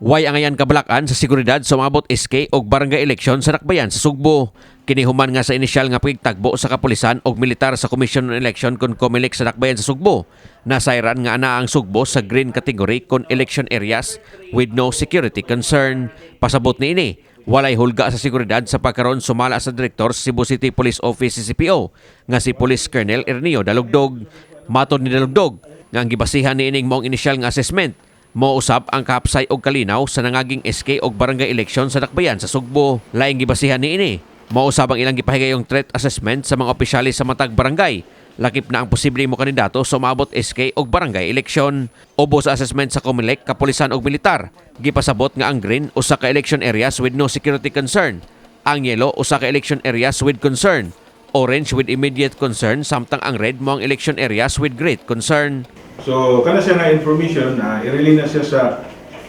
Way angayan kabalakan sa seguridad sa umabot SK og barangay election sa Dakbayan sa Sugbo. Kini human nga sa inisyal nga pagtagbo sa kapulisan og militar sa Commission on Election kon COMELEC sa Dakbayan sa Sugbo. Nasayran nga ana ang Sugbo sa green category kon election areas with no security concern. Pasabot niini, walay hulga sa seguridad sa pagkaron, sumala sa direktor sa Cebu City Police Office, CCPO, nga si Police Colonel Erneo Dalugdog. Matod ni Dalugdog nga ang gibasihan niining maong inisyal nga assessment mousab ang kahapsay og kalinaw sa nangaging SK og barangay election sa Dakbayan sa Sugbo. Laing gibasihan niini, mousab ang ilang gipahigayong threat assessment sa mga opisyalis sa matag barangay. Lakip na ang posibleng mo kandidato sa umaabot SK og barangay election. Ubos sa assessment sa COMELEC, kapulisan og militar, gipasabot nga ang green usa ka election areas with no security concern. Ang yellow usa ka election areas with concern. Orange with immediate concern, samtang ang red mo ang election areas with great concern. So kana siya nga information na i-relay na siya sa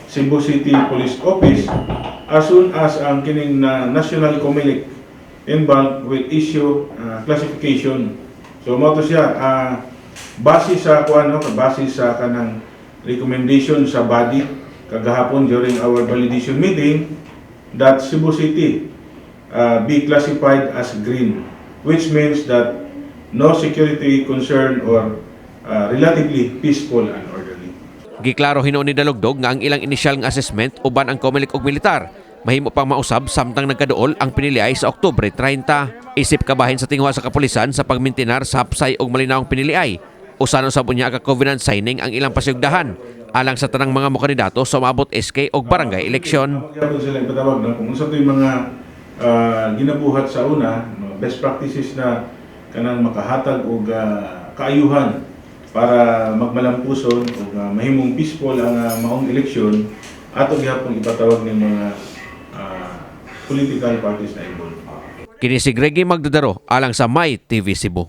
Cebu City Police Office as soon as ang kining na National COMELEC en banc will issue classification. So mao to siya, base sa kuan, no, base sa kanang recommendation sa body kagahapon during our validation meeting that Cebu City be classified as green, which means that no security concern or relatively peaceful and orderly. Giklaro hinuon ni Dalugdog nga ang ilang inisyal nga assessment uban ang COMELEC ug militar mahimo pang mausab samtang nagkaduol ang piniliay sa Oktubre 30. Isip kabahin sa tinguha sa kapulisan sa pagmintinar sa hapsay og malinawong piniliay. Usan usab unya ka covenant signing ang ilang pasigdahan alang sa tanang mga mokandidato sa umaabot SK og barangay election. Gyapon sila ipatawag, no, kung unsa to'y mga ginabuhat sa una, mga best practices na kanang makahatag og kaayuhan para magmalampuson ug mahimong peaceful ang maong eleksyon, ato gihapon ipatawag ning mga political parties na involved. Kini si Greggy Magdadaro alang sa My TV Cebu.